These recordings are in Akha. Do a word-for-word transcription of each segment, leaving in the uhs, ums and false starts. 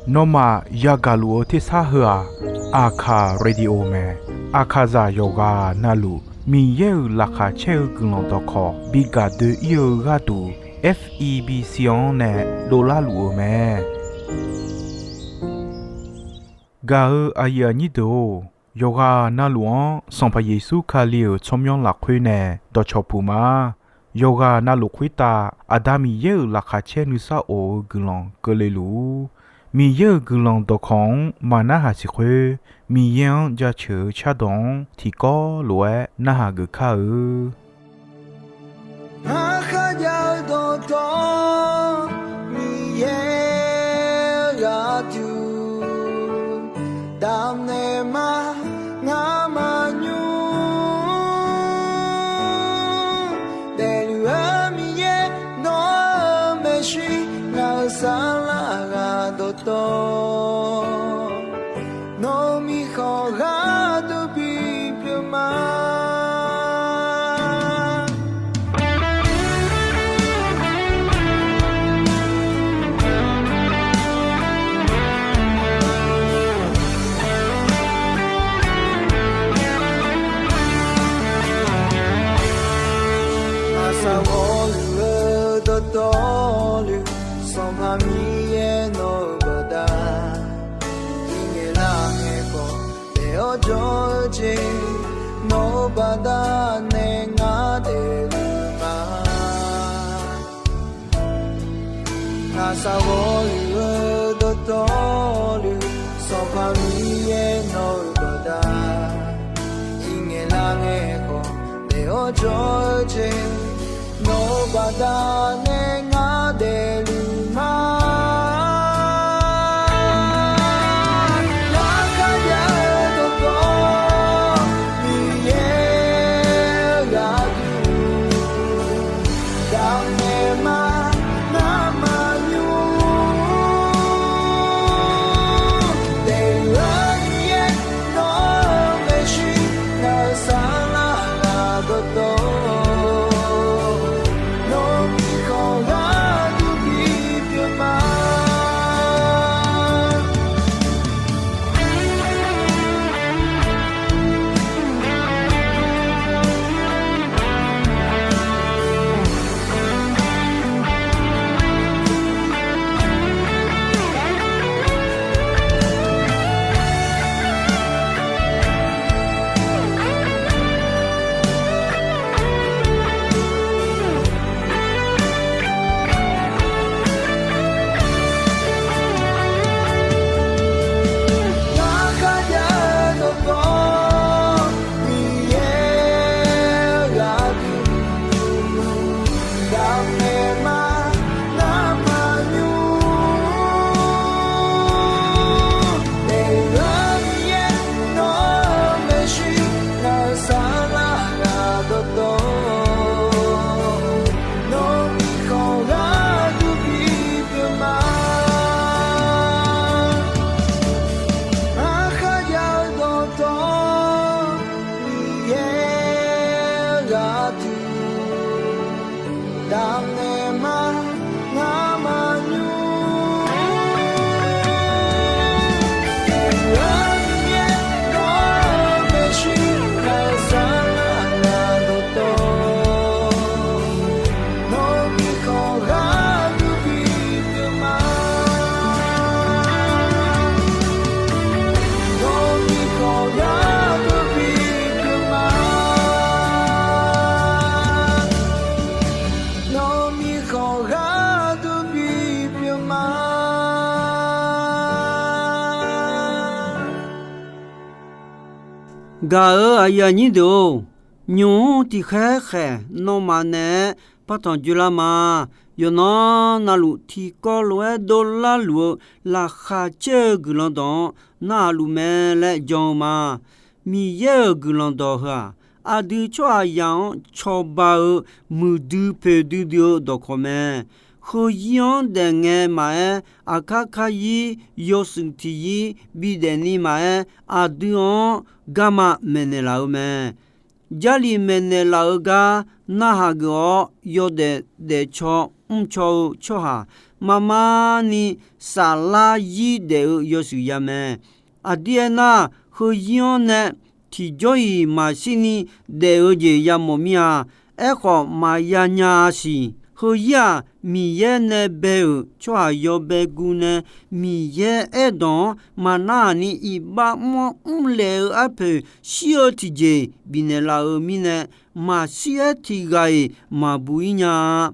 Nawmaf yagaq luf-eu tersar heu-aq, Aqkaq Radio mae. Aqkaqzaq yawqghaq navluf Miqyaer-euq laqkhaq caer-eu guiqlanq dawqkawq bi gaq doe-ir-eu gharduq, F E B C-anr nae dovlar luf-eu mae. Gaq-eu aqyuif aqnyir deuq-or, yawqghaq navluf-anr Sanqpaq Yeqsur Kali-euq tsawrmyanr lafkhoer nae dawqcawq puq ma. Yawqghaq navluf khoertav Aqda Miqyaer-euq laqkhaq caer nuisar of-eu guiqlanq keuvle luf-ur. Miqyaer-euq guiqlanq dawqkawq-anr maqnarhaq siq khoer, Miqyaer-anr jaceuq-eu cardawq-anr tiqkawv lof-aer narhaq geuf kar-eu. Ngar kharjav-eu dawqtawvluf, Miqyaer-eu gharduq damnaeq ma. Ngar maqnymr daefluf-eu Miqyaer, nawr-eu maeqshi ngaq-euq saflar ghaq dawqtawvluf, nawq-eu mirkhanq gharduq bipyeuf ma. Aqsaq ghawqluf-eu dawqtawvluf, Sanqpaq Miqyaer nawq-eu baqda, iqngaeq lar ngaeq khawf daef-awr jawr-eu jeq, nawq-eu baqda nae ngar daefluf ma. Aqsaq ghawqluf-eu dawqtawvluf, Sanqpaq Miqyaer nawq-eu baqda, iqngaeq lar ngaeq khawf daef-awr jawr-eu jeq, nawq-eu baqda nae ngar daefluf ma. Ngar kharjav-eu dawqtawvluf, Miqyaer-eu gharduq damnaeq ma. Ngar maqnymr daefluf-eu Miqyaer, nawr-eu maeqshi ngaq-euq saflar ghaq dawqtawvluf, nawq-eu mirkhanq gharduq bipyeuf ma. Ngar kharjav-eu dawqtawvluf, Miqyaer-eu gharduq damnaeq ma. Ngar maqnymr daefluf-eu Miqyaer, nawr-eu maeqshi ngaq-euq saflar ghaq dawqtawvluf, nawq-eu mirkhanq gharduq bipyeuf ma. Ngar kharjav-eu dawqtawvluf, Miqyaer-eu gharduq damnaeq ma. Ngar maqnymr daefluf-eu Miqyaer, nawr-eu maeqshi ngaq-euq saflar ghaq dawqtawvluf, nawq-eu mirkhanq gharduq bipyeuf ma. Nawq-eu mirkhanq gharduq bipyeuf ma. Nawq-eu mirkhanq gharduq bipyeuf ma. Gaq-euq aqyuif aqnyir deuq-or, nymq-mr tiqkhaer khaeq nawmaf naeq-aer partanq joelar ma. Yawqnan navluf tiqkawv lof-aer dovlar luf-eu laqkhaq caer-eu guiqlanq dawq-anr narhaq luf mae laer jan-eu ma. Miqyaer-euq guiqlanq dawq heu-aq, aqdui tsawrhaqzaq-anr cawba-eu muiqdui poeqdui dui-eu dawqkawq mae. Heuzir-anr daef ngae maqaer, aqkar karzir yawshuif tiqzir bidaef ni maqaer, aqdui-anr garma maeqnaeq laf-eu mae. Jarlif maeqnaeq laf-eu gar narhaq geuf-awr yawdaef daefcaw mrcaw-eu tsawrhaq marmar ni saflar zir daef-eu yawshuif ya mae. Aqdir aernar, heuzir-anr nae tiqjawr-iq maqshir ni daef-eu jeq yamawf mir-a. Aerkhawf, maqya nya-a siq. Heuzir-aq, Miqyaer nae bae-euq tsawrhaq yawbae gu nae, Miqyaer aerdawq-anr maqnarhaq ni iqbax mr-awr mrlaeq-eu arpoeq shir-eu tiqjeq bifnaeq laf-eu mirnae, maqshir-aer tiq ghaq-iq maqbuq-ir nya-a.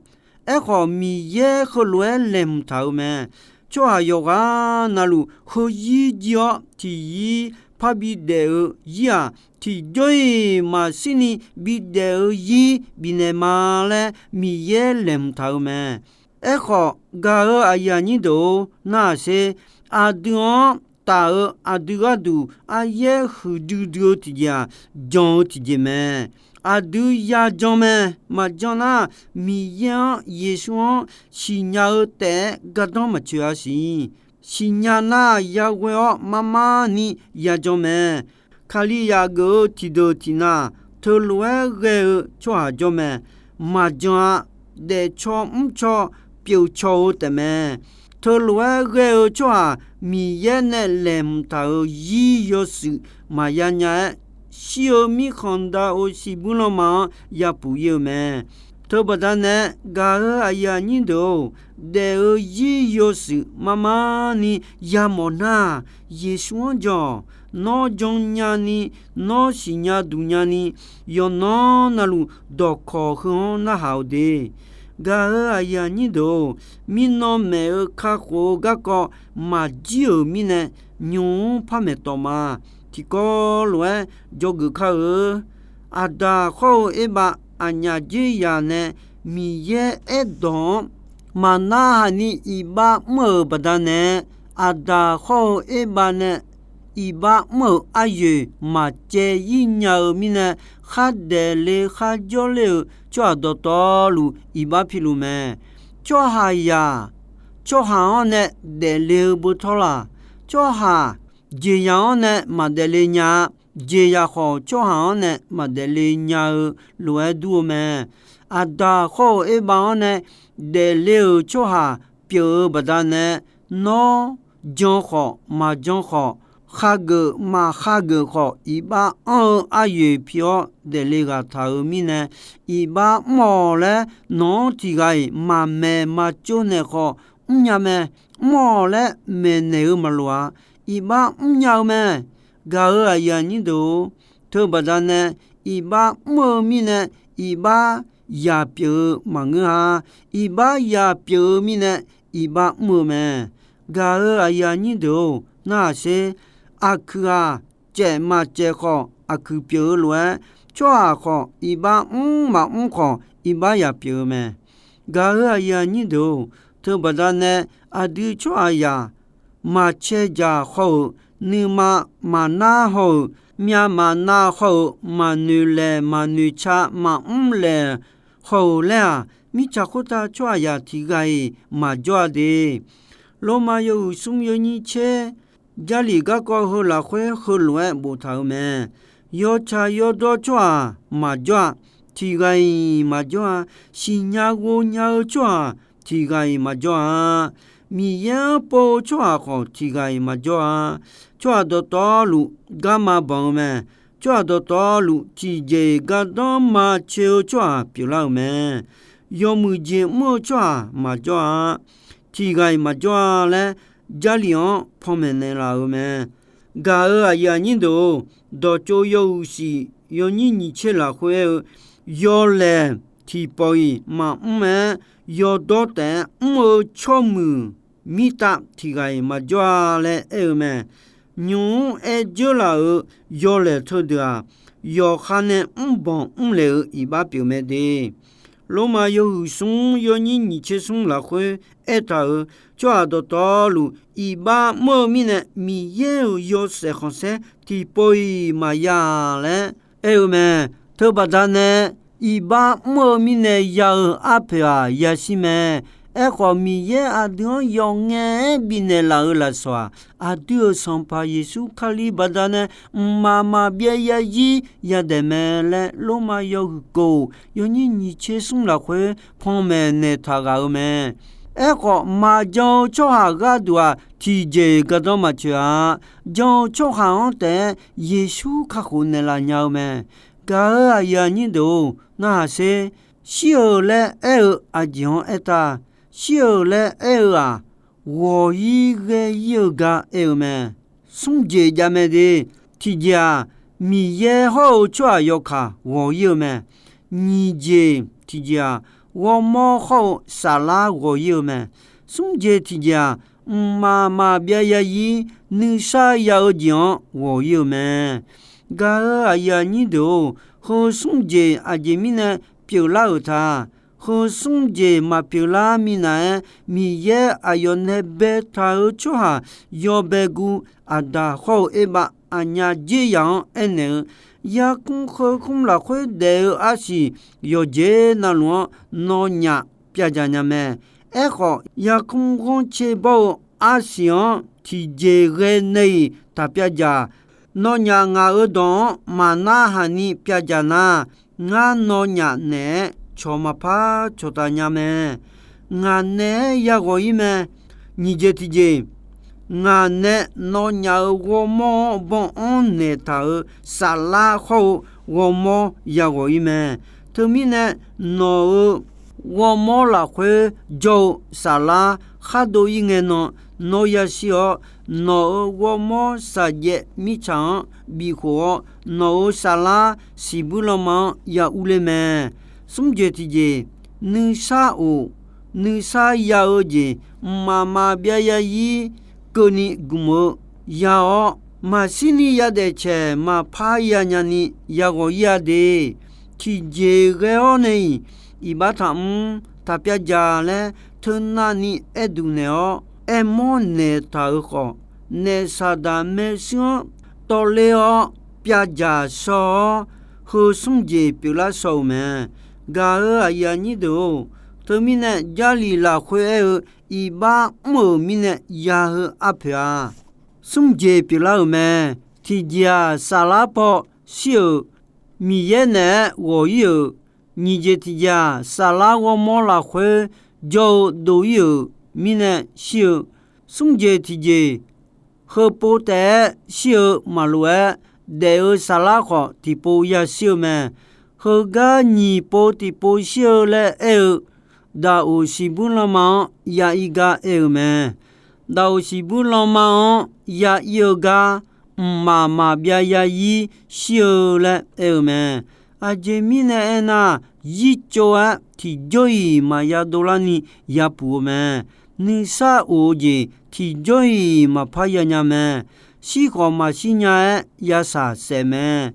Aerkhawf, Miqyaer heulof-aer laeqhmq taq-eu mae. Tsawrhaq yawqghaq navluf heuzir jir-awr tiqyir parbi daef-eu zir-aq, tiqjawr-iq maqshir ni bidaef-eu zir bifnaeq ma laer Miqyaer laeqhmq taq-eu mae. Aerkhawf, gaq-eu aqyuif aqnyir deuq-or, narhaq sher. Aqdui-anr taf-eu aqdui gharduq aryaer huiqdui dui-eu tiqjeq-aq, jan-eu tiqjeq mae. Aqdui ya jan mae. Maqjan nar, Miqyaer-anr, Yeqsur-anr siqnya-eu taef-aer gardanr maqcoeq-a siq. Siqnya nar, yaghoe-awr marmar ni ya jan mae. Kalizaq geuf-eu tiqdeuq tiqnan, teulof-aer ghae-eu tsawrhaq jawr mae. Maqjan-a. Daefcaw mrcaw pyeufcaw-eu taefmae. Teulof-aer ghae-eu tsawrhaq Miqyaer nae laeqhmq taq-euq zir yawshuif maqya nya-aer, shir-eu mirkhanq dav-eu siqbuir lanma-anr yapuq ir-eu mae. Teubaqda nae, gaq-eu aqyuif aqnyir deuq-or, daef-eu zir yawshuif marmar ni yamawf nar-aq, Yeqsur-anr jan-awq. Nawr jannya ni, nawr siqnya duqnya ni, yawqnan navluf dawqkawq heu-anr narhaq-eu de. Gaq-eu aqyuif aqnyir deuq-or, mirnan maeq-eu kakhof-eu garkawv maqjir-euq mirnae, nymq-mr par maeqtawf ma. Tiqkawv lof-aer dzawgeuf kar-eu. Aqdaq khawr-eu Erbav aqnyaf dzer yaq nae Miqyaer aerdawq-anr maqnarhaq ni iqbax mr-euq baqdanae, Aqdaq khawr-eu Erbav nae iqbax mr-euq aryoeq maqcaev ir nya-eu mirnae, khardaef le kharjawr ler-euq tsawrhaq dawqtawvluf iqbax piluf mae. Tsawrhaqzaq tsawrhaq-anr nae daefle-eu beutawr laq? Tsawrhaq jeqzaq-anr nae maqdaefle nya-a. Jeqzaq khawf, tsawrhaq-anr nae maqdaefle nya-eu lof-aer dur-eu mae. Aqdaq khawr-eu Erbav-anr nae daefle-euq tsawrhaq pyeuf-eu baqdanae, nawr jan khawf maqjan khawf, khageuf maqkhageuf khawf, iqbax anr-eu aryoeq pi-awr daefle ghaq taq-euq mirnae, iqbax mr-awq laer nawq-anr tiq ghaq-iq maqmaeq maqtsov naeq khawf mrnya mae. Mr-awq laer maeqnaeq-eu maqloq-a. Iqbax mrnya-eu mae. Gaq-eu aqyuif aqnyir deuq-or, teubaqdanae iqbax mr-eu mirnae, iqbax yaq pyeuf-eu maqngeur-a. Iqbax yaq pyeuf-eu mirnae, iqbax mr-eu mae. Gaq-eu aqyuif aqnyir deuq-or, narhaq sher. Aqkuiq-aq, caef maqcaef khawf aqkuiq pyeuf-eu lof-aer, tsawrhaq khawf iqbax mr maqmr khawf, iqbax yaq pyeuf-eu mae. Gaq-eu aqyuif aqnyir deuq-or, teubaqdanae aqdui tsawrhaqzaq maqcae dzaq haw-euq, nuima maqnar haw-euq, myavmaqnav haw-euq, maqnoeq laeq maqnoeq ca maqmr laeq haw-euq laer-aq, mirtsaq khoertav tsawrhaqzaq tiq ghaq-iq maqjawr-a de. Lormav yawhuiq smr yawnyir tser, Jarlif garkawv heu lafkhoer heulof-aer boftaq-euq mae. Yawtsaq yawdawr tsawrhaq maqjawr-a. Tiq ghaq-iq maqjawr-a. Siqnya ghovnya-eu tsawrhaq tiq ghaq-iq maqjawr-a. Miqyaer-anr pov-eu tsawrhaq khawf tiq ghaq-iq maqjawr-a. Tsawrhaq dawqtawvluf garma banq-eu mae. Tsawrhaq dawqtawvluf tiqjeq-iq gardanr ma coe-eu tsawrhaq pyeuflar-euq mae. Yawmuiq jeq mr-eu tsawrhaq maqjawr-a. Tiq ghaq-iq maqjawr-a laer, Jarlif-anr panmaeq naeqlaf-euq mae. Gaq-eu aqyuif aqnyir deuq-or, dawqtsov yawhuiq shif yawnyir nyiq tser lafkhoer aer-eu, yawlaeq tiqpawf-iq maqmr-aer, yawdawr taef-aer mr-eu tsawrmuiq mirtav tiq ghaq-iq maqjawr-a laer aer-eu mae. Nymq-mr aer dzeurlaf-euq yawlaeq teudeuq-aq, yawqha nae mrbanq mrlaeq-eu iqbax pyeuf mae de. Lormav yawhuiq smr yawnyir nyiq tser smr lafkhoer aertaq-euq, tsawrhaq dawqtawvluf iqbax mr-eu mirnae, Miqyaer-euq yawshaef khanqsaer tiqpawf-iq maqya laer aer-eu mae. Teubaqda nae iqbax mr-eu mirnae ya-eu arpoeq-aq yashir mae. Aerkhawf, Miqyaer aqdui-anr yawf ngae-aer bifnaeq laf-euq lafsawq-aq, aqdui-euq Sanqpaq Yeqsur Kali baqdanae mqmaq maqbyav yarzir yadaef mae laer, Lormav yawhuiq kof yawnyir nyiq tser smr lafkhoer panmaeq naeqtaq ghaq-eu mae. Aerkhawf, maqjan-eu tsawrhaq gharduq-aq, tiqjeq-iq gardanr maqtsoeq-a. Jan-eu tsawrhaq-anr taef-aer Yeqsur kakhof naeqlaf nya-eu mae. Gaq-euq aqyuif aqnyir deuq-or, narhaq sher. Shir-euq laer aer-eu aqjeq-anr aertaq, shir-euq laer aer-eu-aq, ghawq-ir ghae-ir-eu gar aer-eu mae. Smr jeq jav mae de. Tiqjeq-aq, Miqyaer hawr-eu tsawrhaq yawkaq ghawq-ir-eu mae. Nyiq jeq tiqjeq-aq, ghawrmawr hawr-eu saflar ghawq-ir-eu mae. Smr jeq tiqjeq-aq, mqmaq maqbyav yarzir nuisar ya-eu jeq-anr ghawq-ir-eu mae. Gaq-euq aqyuif aqnyir deuq-or, heu smr jeq aqjeq mirnae pyeuflar-euq ta. Heu smr jeq maqpyeuflar minav-aer, Miqyaer aqyawf nae baetaq-eu tsawrhaq yawbae guv Aqdaq hawr-eu Erbav aqnyaf dzer yaq-anr aernaeq-eu, yarkmr heu kmr lafkhoer daef-eu arsiq yawqjeq navluf-anr nawnyaf pyavdzaq nya mae. Aerkhawf, yarkmr ghanrcae bawr-eu arsiq-anr tiqjeq ghae nae-iq taq pyavdzaq. Nawnyaf ngaq-euq dawq-anr maqnar haq ni pyavdzaq nar, ngar nawnyaf naeq-aer cawq maqpar cawqtaf nya mae. Ngaq naeq-aer yaghawq-ir mae. Nyiq jeq tiqjeq, ngaq nae nawnyaf-euq ghawrmawr-anr banr-anr naeqtaq-euq saflar hawr-eu ghawrmawr yaghawq-ir mae. Teumirnae, nawq-euq ghawrmawr lafkhoer jawr-eu saflar khar dov-ir ngae nan, nawr yashir-awr, nawq-euq ghawrmawr saqjaev mirtsaq-anr bifkhof-awr, nawq-euq saflar siqbuir lanma-anr ya urler mae. Smr jeq tiqjeq, nuisar of, nuisar ya-eu jeq mqmaq maqbyav yarzir keuvni gmq-eu ya-awr, maqshir ni yadaef caeq maqpar yanya ni yaghawq-ir-a de. Tiqjeq ghae-awr nae-iq, iqbax taqmr taq pyavdzaq laer teunavni aer duq naeq-awr, aermawr naeqtaq-euq khawf, naef Saqdaq maershuir-anr tawvler-awr pyavdzaq shaw-awr, heu smr jeq pyeuflar shaw-euq mae. Gaq-euq aqyuif aqnyir deuq-or, teumirnae Jarlif lafkhoer aer-eu, iqbax mr-euq mirnae ya-eu arpoeq-a. Smr jeq pyeuflar-euq mae. Tiqjeq-aq, saflar paw shir-euq Miqyaer naeq-aer ghawq-ir-euq. Nyiq jeq tiqjeq-aq, saflar ghawrmawr lafkhoer jawr-eu dov-ir-euq mirnae shir-eu. Smr jeq tiqjeq, heupov taef-aer shir-eu maqlof-aer, daef-eu saflar khawf tiqpov yashir-eu mae. Heugar nyiq pov tiqpov shir-eu laer aer-eu, daqoq siqbuir lanma-anr ya-ir gar aer-eu mae. Daqoq siqbuir lanma-anr ya-ir-eu gar, mqmaq maqbyav yarzir shir-eu laer aer-eu mae. Aqjeq mirnae aernar, zircov-aer tiqjawr-iq maqya dovlarni yapuq-eu mae. Nuisar of-eu jeq tiqjawr-iq maqpar yanya mae. Shir khawf maqshir nya-aer yashaq saef mae.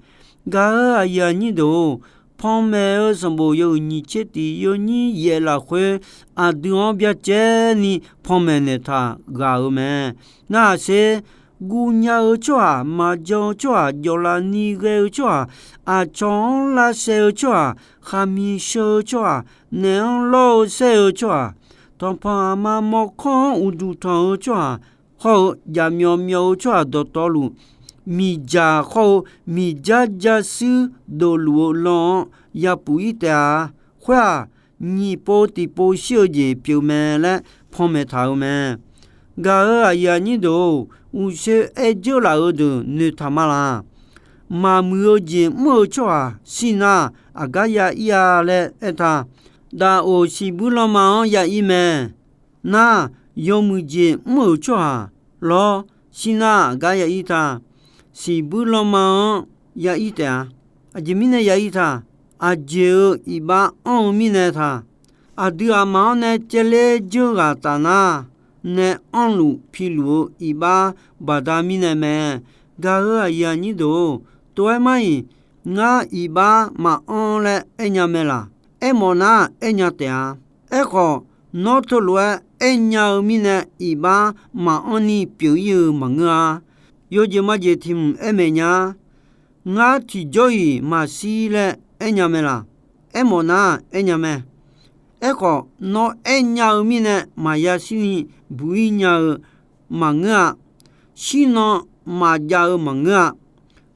Gaq-euq aqyuif aqnyir deuq-or, panmaeq-eu sanqbof yawhuiq nyiq tser tiq yawnyir yaef lafkhoer, aqdui-anr byacaevni panmaeq naeqtaq ghaq-euq mae. Narhaq sher. Guvnya-eu tsawrhaq, maqjan-eu tsawrhaq, jawqlaf ni ghae-eu tsawrhaq, aqcawq-anr lavsaev-eu tsawrhaq, khaqmiq sheu-eu tsawrhaq, naeq-anr lawr-eu saer-eu tsawrhaq, tanqpanq aqma mawrkawr-anr uqduq tanq-eu tsawrhaq, hawr-eu jaqmyawf myawf-eu tsawrhaq dawqtawvluf, miqdzaq hawr-eu miqdzar dzarshuir dofluf-eu lan-anr yapuq-ir taef-a. Khoer-aq, nyiq pov tiqpov shir-eu jeq pyeuf mae laer panmaeq taq-euq mae. Gaq-euq aqyuif aqnyir deuq-or, uqshoe aer dzeur laf-eu deuq noeqtaq ma laq. Maqmuiq-eu jeq mr-eu tsawrhaq shir nar, aqgar ya-ir-a laer aertaq. Daqoq siqbuir lanma-anr ya-ir mae. Nar, yawmuiq jeq mr-euq tsawrhaq lawr, shir nar aqgar ya-ir ta. Siqbuir lanma-anr ya-ir taef-a. Aqjeq mirnae ya-ir ta. Aqjeq-euq iqbax anr-eu mirnae ta. Aqdui aqmaf-anr nae caevler dzeur ghaq taf nar, nae anrluf piluf-eu iqbax baqda mirnae mae. Gaq-euq aqyuif aqnyir deuq-or, tov-aer mar-iq, ngar iqbax maqanr laer aernya mae laq? Aermawf nar aernya taef-a. Aerkhawf, nawr teulof-aer aernya-eu mirnae iqbax maqanr ni pyeuf-ir-eu maqngeur-a. Yawjeq majeq tiq hmq aer maeq nya. Ngar tiqjawr-iq maqshir laer aernya mae laq? Aermawf nar aernya mae. Aerkhawf, nawr aer nya-eu mirnae maqya shirni buq-ir nya-eu maqngeur-a. Shirnan maqjav-eu maqngeur-a.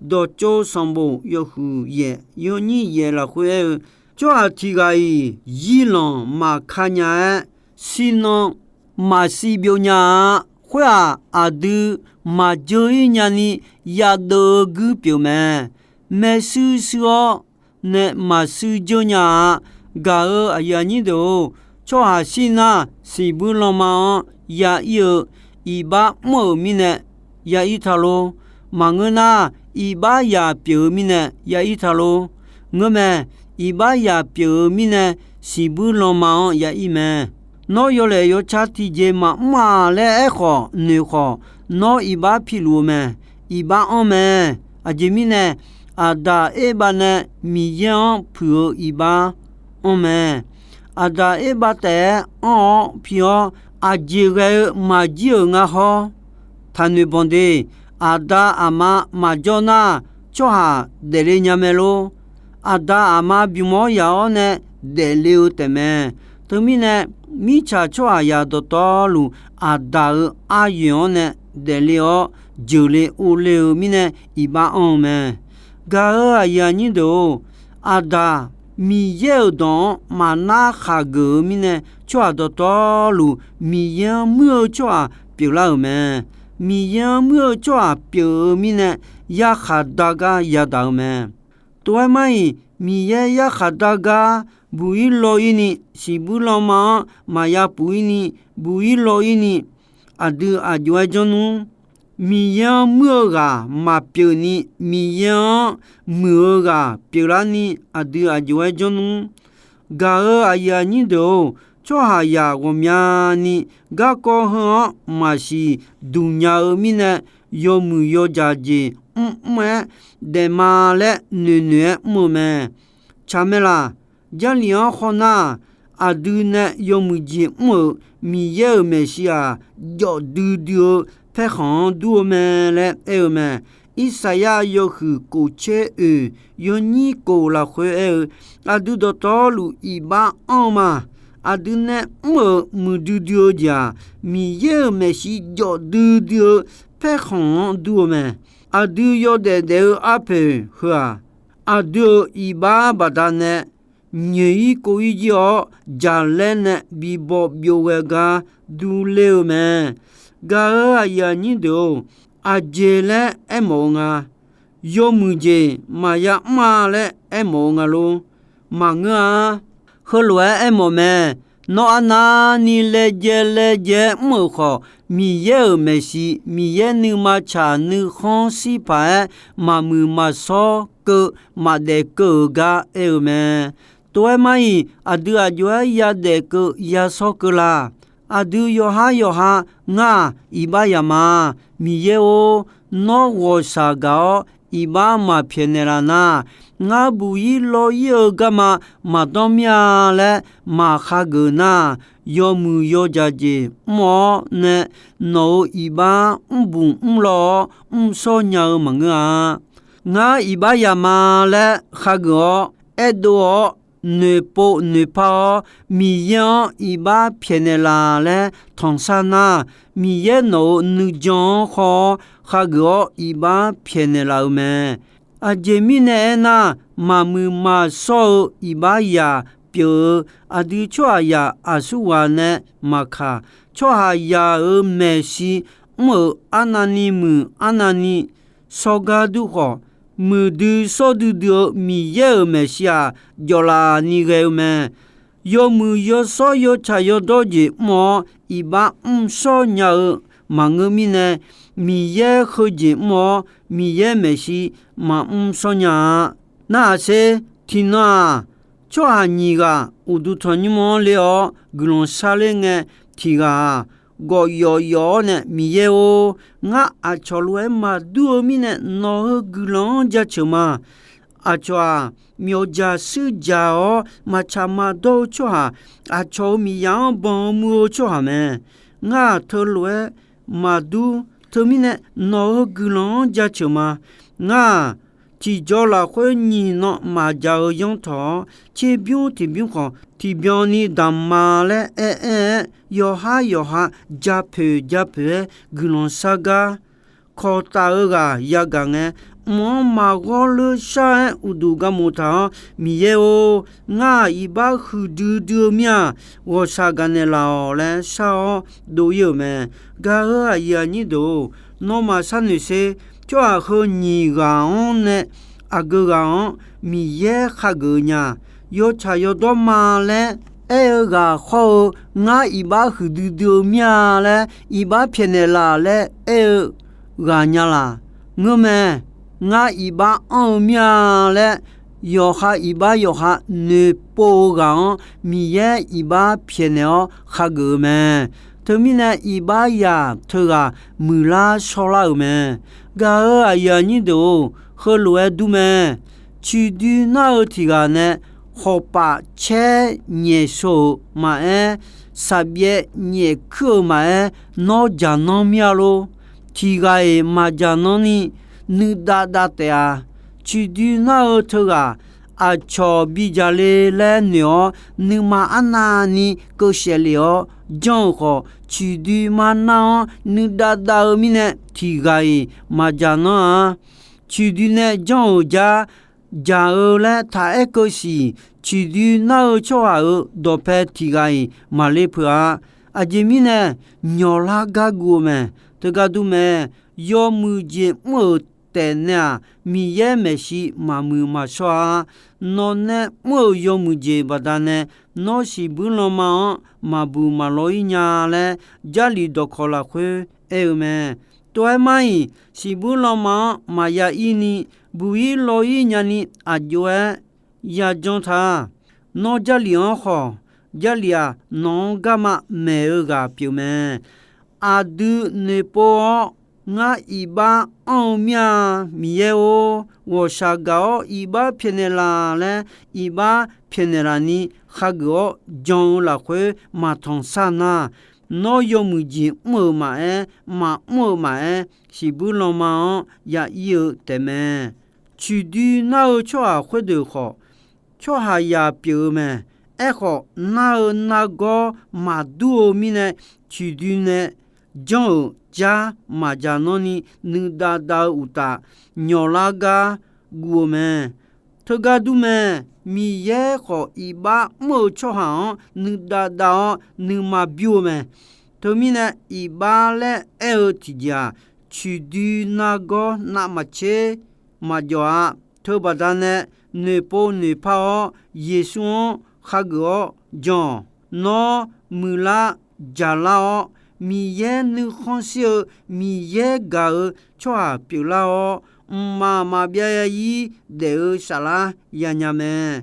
Dawqtsov sanqbof yawhuiq yaef yawnyir yaef lafkhoer aer-eu, tsawrhaq tiq ghaq-iq zirlanq maqka nya-aer, shirnan maqsiv byov nya-a. Khoer-aq, aqdui maqdzeur-ir nyani yadeuv-eu guir pyeuf mae. Maershuir shuir-awr nae maqshuir dzeur nya-a. Gaq-euq aqyuif aqnyir deuq-or, tsawrhaq shir nar siqbuir lanma-anr ya ir-eu iqbax mr-euq mirnae ya ir ta lor. Maqngeur nar, iqbax yaq pyeuf-eu mirnae ya ir ta lor. Ngeurmae, iqbax yaq pyeuf-eu mirnae siqbuir lanma-anr ya ir mae. Nawr yawlaeq yawca tiqjeq maqmr-aq laer aerkhawf noeq khawf, nawr iqbax piluf-eu mae. Iqbax anr mae. Aqjeq mirnae, Aqdaq Erbav nae Miqyaer-anr puiq-eu iqbax anr mae. Aqdaq Erbav taef-aer anr-awr pi-awr, aqjeq ghae-eu maqjir-euq ngar hawr, taqnoeq banq de. Aqda aqma maqjawr nar, tsawrhaq daefle nya mae lor. Aqda aqma bymq-awr yaq-awr nae daefle-eu taefmae. Teumirnae, mirtsaq tsawrhaqzaq dawqtawvluf, Aqdaq-euq aryoeq-anr nae daefle-awr jeuqle orle-eu mirnae iqbax anr-eu mae. Gaq-euq aqyuif aqnyir deuq-or, Aqdaq Miqyaer-euq dawq-anr maqnar khaqgeuf-eu mirnae, tsawrhaq dawqtawvluf Miqyaer-anr muir-eu tsawrhaq pyeuflar-euq mae. Miqyaer-anr muir-eu tsawrhaq pyeuf-eu mirnae, yarkhaq dar gar yadaq-eu mae. Tov-aer mar-iq, Miqyaer yarkhaq dar gar buq-ir law-ir ni, siqbuir lanma-anr maqya puq-ir ni, buq-ir law-ir ni, aqdui aqjox-aer janr nmr. Miqyaer-anr muir-eu ghaq maqpyeuf ni, Miqyaer-anr muiq-eu ghaq pyeuflarni, aqdui aqjox-aer janr nmr. Gaq-euq aqyuif aqnyir deuq-or, tsawrhaqzaq ghawqmyani garkawv heu-anr maqsiq duq nya-eu mirnae, yawmuiq yawdzaq jeq mrmr-aer daefma laer noeqnoeq-aer mr-eu mae. Tsaq mae laq? Jarlif-anr khawf nar, aqdui nae yawmuiq jeq mr-euq Miqyaer-euq maeqshi-aq, jawf duidui-eu paerkhanq-anr dur-eu mae laer aer-eu mae. Irsaqyar yawhuiq kof tser oeq yawnyir kof lafkhoer aer-eu, aqdui dawqtawvluf iqbax anr-eu ma. Aqdui nae mr-euq muiqdui dui-eu jeq-aq, Miqyaer-euq maeqshi jawf duidui-eu paerkhanq-anr dur-eu mae. Aqdui yawdaef daef-eu arpoeq heu-aq, aqdui-euq iqbax baqdanae nyoeq-ir kov-ir jir-awr, jaqlaer nae bibaw byov ghae gar durler-eu mae. Gaq-euq aqyuif aqnyir deuq-or, aqjeq laer aermawf-eu nga. Yawmuiq jeq maqya mr-a laer aermawf-eu nga lor. Maqngeur-a. Heulof-aer aermawf mae. Nawr arnavni laejae laejae-aer mr-euq khawf, Miqyaer-euq maeqshi, Miqyaer nuima tsaq nuikhanr shir paq-aer maqmuiq maqshawr keuv maqdaef keuv-euq gar aer-eu mae. Tov-aer mar-iq, aqdui aqjox-aer yadaef keuv yashawr keuv la? Aqdui yawqhar yawqha, ngar-aq iqbax yaq ma. Miqyaer-or, nawr ghawqshaq gaq-awr iqbax maqpyaeqnaeq laf nar, ngar buq-ir law-ir-eu garma maqdanr mir-a laer maqkhageuf nar, yawmuiq yawdzaq jeq mr-awr nae nawq-euq iqbax mrbuq mrlaw-awr mrshawr nya-eu maqngeur-a. Ngar iqbax yaq ma laer khageuf-awr aerdov-awr noeqpov noeqpar-awr, Miqyaer-anr iqbax pyaeqnaeq laf laer tanqsar nar, Miqyaer nawq-euq nuijan-anr haw-awr khageuf-awr iqbax pyaeqnaeq laf-eu mae. Aqjeq mirnae aernar, maqmuiq maqshawr-eu iqbax yaq pyeuf-eu aqdui tsawrhaqzaq aqsurghaq nae maqkaq, tsawrhaqzaq-euq maeqshi mr-euq arnavni muiq arnavni shawrgar dur khawf, muiqdui shawr duidui-eu Miqyaer-euq maeqshi-aq, jawflaf ni ghae-eu mae. Yawmuiq yawshawr yawtsaq yawdawr jeq mr-awr iqbax mrshawr nya-eu maqngeur mirnae, Miqyaer heujeq mr-awr Miqyaer maeqshi maqmr shawr nya-a. Narhaq sher, tiqnan-aq, tsawrhaq nyiq ghaq uqduq tanqnymr-anr ler-awr guiqlanq sharler ngae, tiq ghaq-aq, gawq yawf yawf-awr nae, Miqyaer-or, ngar aqcawq lof-aer maqdur-eu mirnae nawq-euq guiqlanq-anr jaceuq ma. Aqcawq-aq, myawqjaq shuir jaq-awr maqtsaq maqdawr-eu tsawrhaq, aqcawq-euq miqyaq-anr banq-eu muiq-eu tsawrhaq mae. Ngar-aq, teulof-aer maqdur. Teumirnae nawq-euq guiqlanq-anr jaceuq ma. Ngar-aq, tiqjaw lafkhoer nyiq nan maqjaq-eu yanr tawq-awr, tserbymr tiqbymr khawf tiqbyan ni damq ma laer aer-aer-aer, yawqhar yawqha japoeq japoeq-aer guiqlanq shar gar kawqtaf-eu ghaq yagaq ngae, mq-anr maqghawr ler shar-aer uqduq garmof taq-awr, Miqyaer-or, ngar-aq iqbax huiqdui dui-eu mir-aq, ghawqshaq gaqnaeq laf-awq laer shar-awr dov-ir-euq mae. Gaq-euq aqyuif aqnyir deuq-or, nawmaf sharnoeq sher. Tsawrhaq heu nyiq ghaq-anr nae aqgeu ghaq-anr Miqyaer khageuf-eu nya. Yawtsaq yawdawr ma laer aer-eu ghaq khawr-eu, ngar iqbax huiqdui dui-eu mir-a laer iqbax pyaeqnaeq laf laer aer-eu ghaq nya laq? Ngeurmae. Ngar iqbax anr-eu mir-a laer yawqha iqbax yawqha noeqpov-eu ghaq-anr Miqyaer iqbax pyaeqnaeq-awr khageuf-eu mae. Teumirnae iqbax yaq teughaq muiqlar shawrlar-euq mae. Gaq-euq aqyuif aqnyir deuq-or, heulof-aer dur mae. Ciqdui nar-eu tiq ghaq nae khawqpaf caer nyaef sheu-euq maqaer, saqbyaev nyaef kuir-eu maqaer, nawr jaqnanr mir-a lor. Tiq ghaq-iq maqjaqnanr ni nuidav dav taef-a. Ciqdui nar-eu teughaq aqcawq bidzaq le laer noeq-awr, nuima arnavni keuv saef lef-awr janr-euq khawf, ciqdui ma nar-anr nuidav dav-eu mirnae tiq ghaq-iq maqjaqnanr-a. Ciqdui nae janr-euq jar jaq-eu laer taq aer keuv siq. Ciqdui nar-eu tsawrhaq-euq dawqpae tiq ghaq-iq maqle peuq-a. Aqjeq mirnae nyawqlar gar guv-eu mae. Teugar dur mae. Yawmuiq jeq mr-euq taef nae-aq, Miqyaer maeqshi maqmuiq maqshawr-a. Nawq nae mr-euq yawmuiq jeq baqdanae nawr siqbuir lanma-anr maqbuq maqlaw-ir nya laer, Jarlif dawqkawq lafkhoer aer-eu mae. Tov-aer mar-iq, siqbuir lanma-anr maqya ir ni, buq-ir law-ir nyani aq jov-aer yajanr ta. Nawr Jarlif-anr khawf, Jarlif-aq nawq-anr garma maeq-eu ghaq pyeuf mae. Aqdui noeqpov-awr, ngar iqbax anr-eu mir-a. Miqyaer-or, ghawqshaq gaq-awr iqbax pyaeqnaeq laf laer iqbax pyaeqnaeq laf ni khageuf-awr jan-eu lafkhoer maqtanq sar nar, nawr yawmuiq jeq mr-euq maqaer, maqmr-eu maqaer, siqbuir lanma-anr ya ir-eu taefmae. Ciqdui nar-eu tsawrhaq khoerdeuq khawf, tsawrhaqzaq pyeuf-eu mae. Aerkhawf, nar-eu nargawr maqdur-eu mirnae, ciqdui nae janr-euq jar maqjaqnanr ni nuidav dav-eu uqtaf, nyawqlar gar guv-eu mae. Teugar dur mae. Miqyaer khawf, iqbax mr-eu tsawrhaq-anr nuidav dav-awr nuima bymr-eu mae. Teumirnae, iqbax laer aer-eu tiqjeq-aq, ciqdui nargawr navmaqtser maqjawf-a. Teubaqda nae noeqpov noeqpar-awr, Yeqsur-anr khageuf-awr jan-awq. Nawr muiqlar jaqlar-awr, Miqyaer nuikhanr shir-eu Miqyaer gaq-eu tsawrhaq pyeuflar-awr, mqmaq maqbyav ir daef-eu saflar yanya mae.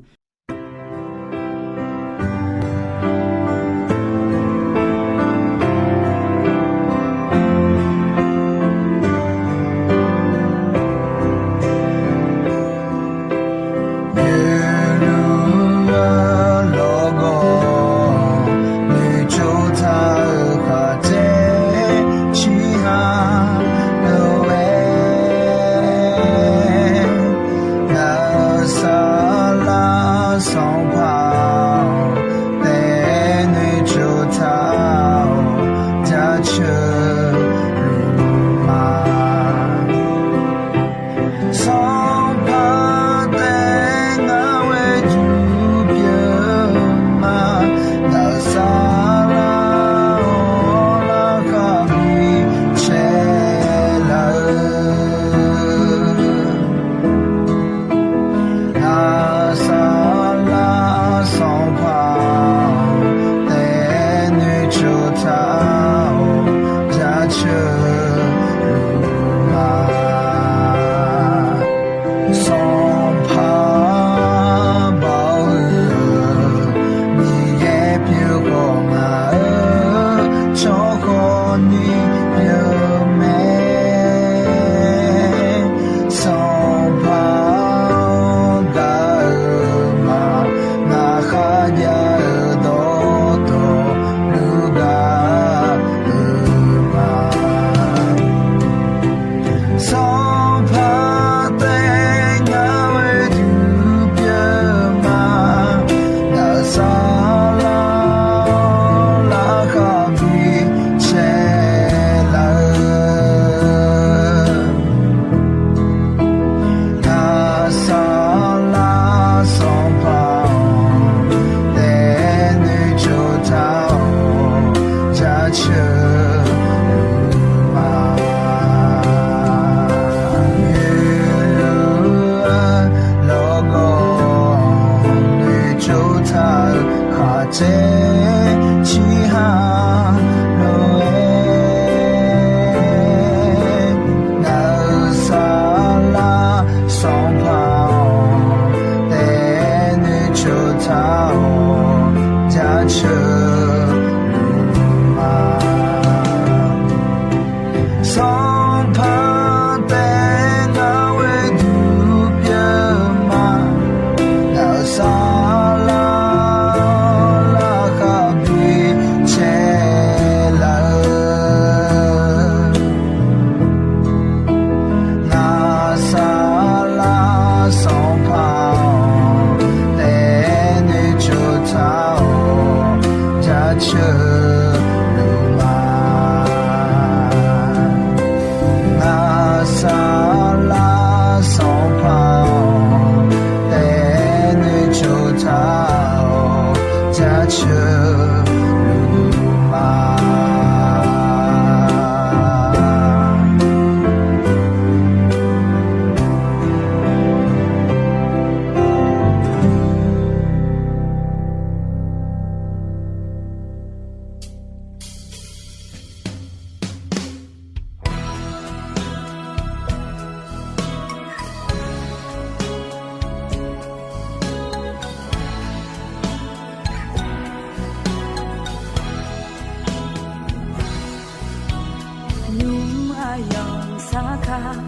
Aqkaq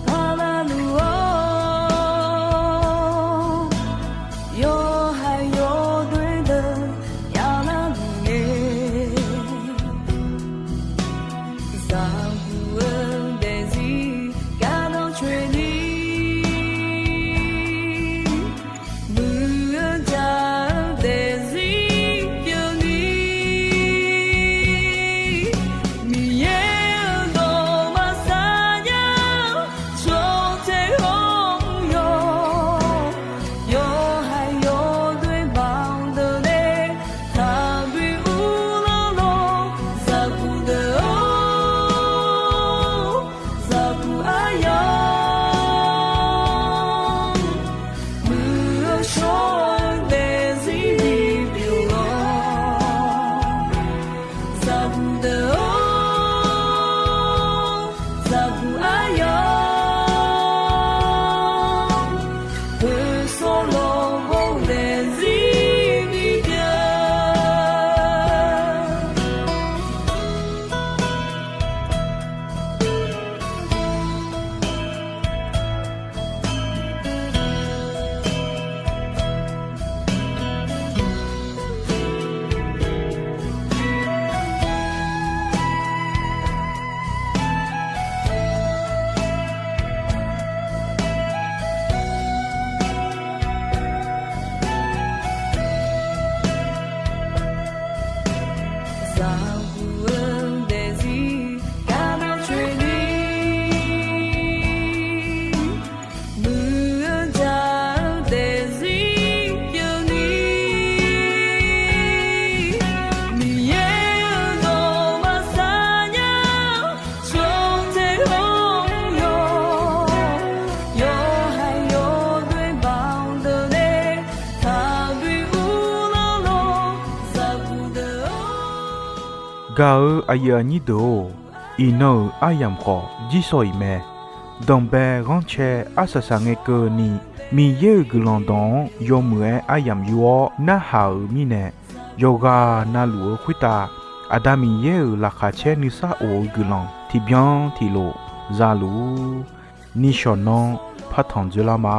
paqlaq luf-awr, yawhaiq yawdoer deuq yaqlar luf ngae, zaqguq-eu daefzir gardanr coeni, muiq-eu jaq-eu daefzir pyeufni, Miqyaer-euq dawq maqsar nya-eu cawq tae-anr yawq, yawhaiq yawdoer baqdeuq nae taqbi uvlanr lawr, zaqguq deuq-or, zaqguq aryamq, muiq-eu shawr-eu daefzir bipyeuf-awr, zaqguq deuq-or, zaqguq aryamq, poeqsawr lawqbawr daefzir bipyeuf. Zaqguq-eu daefzir gardanr coeni, muiq-eu jaq-eu daefzir pyeufni, Miqyaer-euq dawq maqsar nya-eu cawq tae-anr yawq, yawhaiq yawdoer baqdeuq nae taqbi uvlanr lawr, zaqguq deuq-or. Gaq-eu aqyuif aqnyir deuq-or, iqnan-euq aryamq khawf jirsawq iq mae. Danqbae ghanrcae arsaq saq ngae keuvni, Miqyaer-euq guiqlanq dawq-anr yawmuiq-aer aryamq yur-awr narhaq-euq mirnae, yawqghaq navluf-eu khoertav Aqda Miqyaer-euq laqkhaq caer nuisar of-eu guiqlanq tiqbyan tiqlof zaluf-ur. Nishawq nanr partanq dzoerlar ma.